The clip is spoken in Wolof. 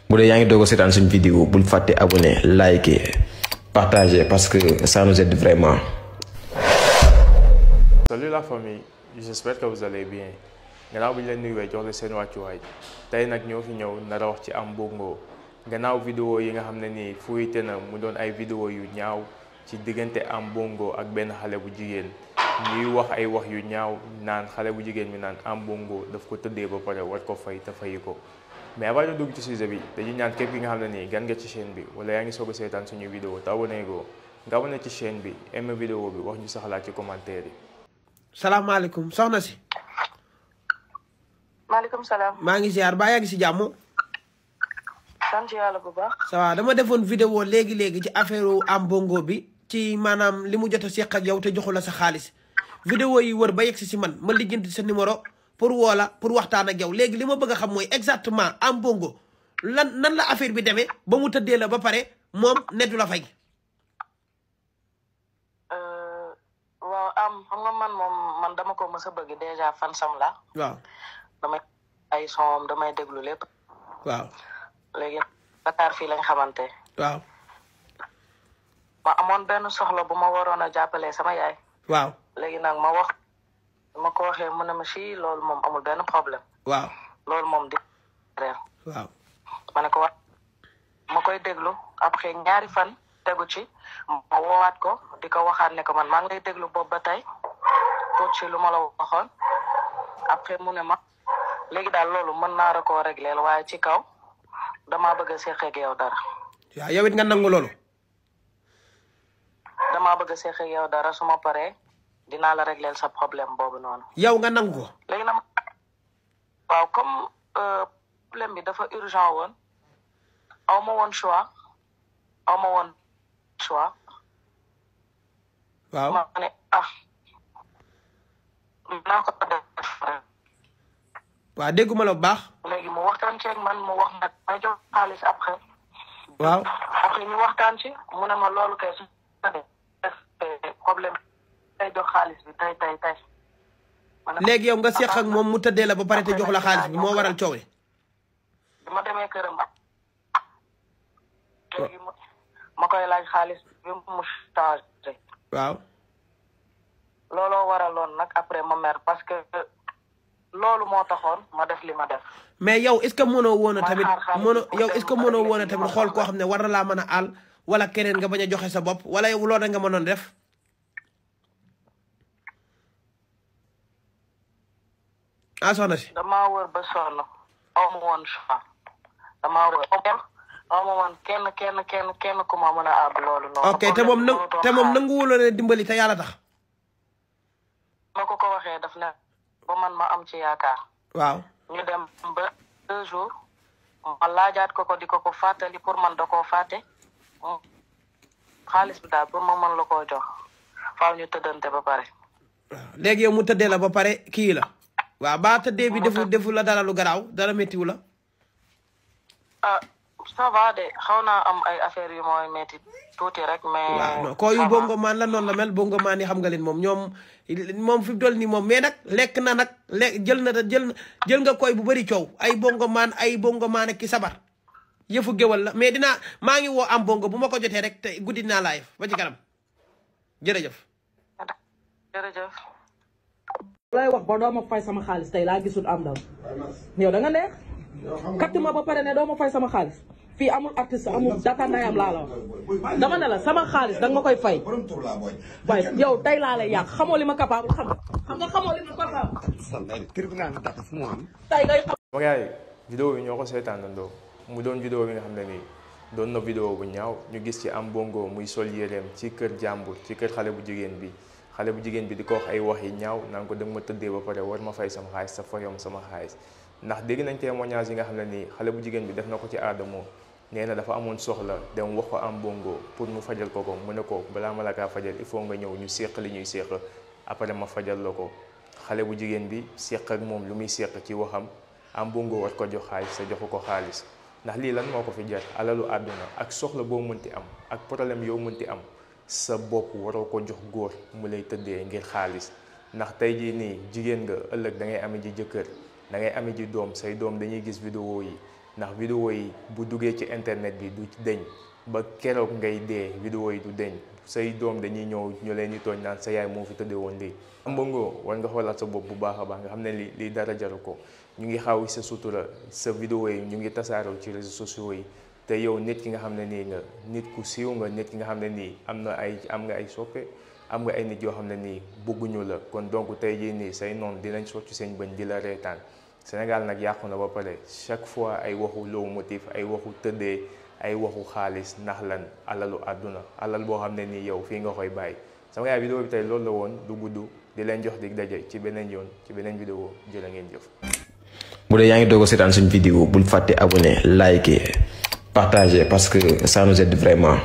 bu dee yaa ngi doog a seetaan suñu vidéo bul fàtte abonné liker partager parce que ça nous aide vraiment. Salut la famille, j'espère que vous allez bien. Gannaaw bi ñu leen nuyuwee jox la seen wàccuwaay tey nag ñoo fi ñëw nar a wax ci Am Bongo gannaaw vidéo yi nga xam ne nii fuite na mu doon ay vidéo yu ñaaw ci diggante Am Bongo ak benn xale bu jigéen ñuy wax ay wax yu ñaaw naan xale bu jigéen bi naan Am Bongo daf ko tëddee ba pare war ko fay te fayi ko. mais avant ñu dugg ci sujet bi dañuy ñaan képp gi nga xam ne nii gan nga ci chaîne bi wala yaa ngi soog a seetaan suñu vidéo te abonné go nga abonné ci chaîne bi aimé vidéo bi wax ñu sa xalaat ci commentaire yi. salaamaaleykum soxna si. maaleykum salaam. maa ngi ziar baa yaa ngi si jàmm. sant yàlla bu baax. ça va dama defoon vidéo léegi ci affaire Am Bongo bi ci maanaam li mu jot a seq ak yow te joxu la sa xaalis. vidéo yi wër ba yegg si man ma lijjanti sa numéro pour woo la pour waxtaan ak yow léegi li ma bëgg a xam mooy exactement Am Bongo nan la affaire bi demee ba mu tëddee la ba pare moom ne du la fay. waaw xam nga man dama ko mës a bëgg déjà fan sam la. waaw. damay ay son damay déglu lépp. waaw. léegi Dakar fii lañ xamante. waaw. ma amoon benn soxla bu ma waroon a jàppalee sama yaay. waaw. léegi nag ma ko waxee mu ne ma si loolu moom amul benn problème. waaw. loolu moom di réer. waaw. ma ne ko wax ma koy déglu après ñaari fan tegu ci ma woowaat ko di ko waxaat ne ko man maa ngi lay déglu boobu ba tey pour ci lu ma la waxoon après mu ne ma léegi daal loolu mën naa la koo réglé waaye ci kaw damaa bëgg a seq ak yow dara. waaw yow it nga nangu loolu. damaa bëgg a seq ak yow dara su ma paree dinaa la réglé sa problème boobu noonu. yow nga nangu ko. léegi nag waaw comme problème bi dafa urgent woon aw ma woon choix. waaw ma ne naa ko def. waaw dégguma la bu baax. léegi mu waxtaan ci ak man mu wax nag may jox xaalis après. waaw. après ñu waxtaan ci mu ne ma loolu kay su problème tey jox xaalis bi tey. léegi yow nga seq ak moom mu tëddee la ba pare te jox la xaalis bi moo waral coow li. bi ma demee këram léegi ma koy laaj xaalis bi mu changé. waaw. looloo waraloon nag après ma mer parce que loolu moo taxoon ma def li ma def. mais yow est-ce que mënoo woon a tamit xool koo xam ne war na laa mën a àll wala keneen nga bañ a joxe sa bopp wala yow loolu nga mënoon def. soxna si. damaa wër ba sonn aw ma woon choix damaa wër aw ma woon kenn ku ma mën a àbb loolu noonu. ok te moom nanguwuloo ne dimbali te yàlla tax. ma ko waxee daf ne ba man ma am ci yaakaar. waaw. ñu dem ba 2 jours ma laajaat ko di ko fàttali pour man da koo fàtte xaalis bi daal pour ma mën la koo jox faaw ñu tëddante ba pare. waaw léegi yow mu tëddee la ba pare kii la. waaw ba tëddee bi defu la dara lu garaaw dara méttiwu la. ça va de xaw naa am ay affaires yu mooy métti tuuti rek mais. waaw non koo yu bongo maan la noonu la mel bongo maan yi xam nga leen moom fi mu toll nii moom mais nag lekk na nag jël nga koy bu bëri coow ay bongo maan ki sabar yëfu géwal la mais maa ngi woo Am Bongo bu ma ko jotee rek te guddi naa live ba ci kanam jërëjëf. jërëjëf. lay wax ba doo ma fay sama xaalis tey laa gisul am daw yow da nga neex katt ma ba pare ne doo ma fay sama xaalis fii amul artiste amul data ndayam laa la wax dama ne la sama xaalis danga ma koy fay waaye yow tey laa lay yàq xamoo li ma capable xam nga xamoo li ma capable tey ngay xam. ma gars yi vidéo bi ñoo ko seetaanandoo mu doon vidéo bi nga xam ne nii doon na vidéo bu ñaaw ñu gis ci Am Bongo muy sol yéreem ci kër jàmbur ci kër xale bu jigéen bi di ko wax ay wax yi ñaaw naan ko danga ma tëddee ba pare war ma fay sama xaalis sa fayom sama xaalis ndax dégg nañ témoignage yi nga xam ne nii xale bu jigéen bi def na ko ci Adamo nee na dafa amoon soxla dem wax ko Am Bongo pour mu fajal ko mu ne ko balaa ma la kaa fajal il faut nga ñëw ñu séq li ñuy séq après ma fajal la ko xale bu jigéen bi séq ak moom lu muy séq ci waxam Am Bongo war ko jox xaalis sa joxu ko xaalis ndax lii lan moo ko fi jar alalu àdduna ak soxla boo mënti am ak problème yow mënti am sa bopp waroo ko jox góor mu lay tëddee ngir xaalis ndax tey jii nii jigéen nga ëllëg da ngay ame ji jëkkër da ngay ame ji doom say doom dañuy gis vidéo yi ndax vidéo yi bu duggee ci internet bi du deñ ba keroog ngay dee vidéo yi du deñ say doom dañuy ñëw ñu leen di tooñ naan sa yaay moo fi tëddee woon lii. Ambongo war nga xoolaat sa bopp bu baax a baax nga xam ne lii dara jaru ko ñu ngi xaw sa sutura sa vidéo yi ñu ngi tasaaroo ci réseaux sociaux yi te yow nit ki nga xam ne nii nga nit ku siiw nga nit ki nga xam ne nii am nga ay soppe am nga ay nit yoo xam ne nii bëgguñu la kon donc tey jii nii say noonu dinañ soccu seen bëñ di la reetaan Sénégal nag yàqu na ba pare chaque fois ay waxu low motif ay waxu tëddee ay waxu xaalis ndax lan alalu àdduna alal boo xam ne nii yow fii nga koy bàyyi sama yaay vidéo bi tey loolu la woon du gudd di leen jox dig daje ci beneen yoon ci beneen vidéo jërë ngeen jëf. bu dee yaa ngi doog a seetaan suñu vidéo bul fàtte abonné liker partager parce que ça nous aide vraiment.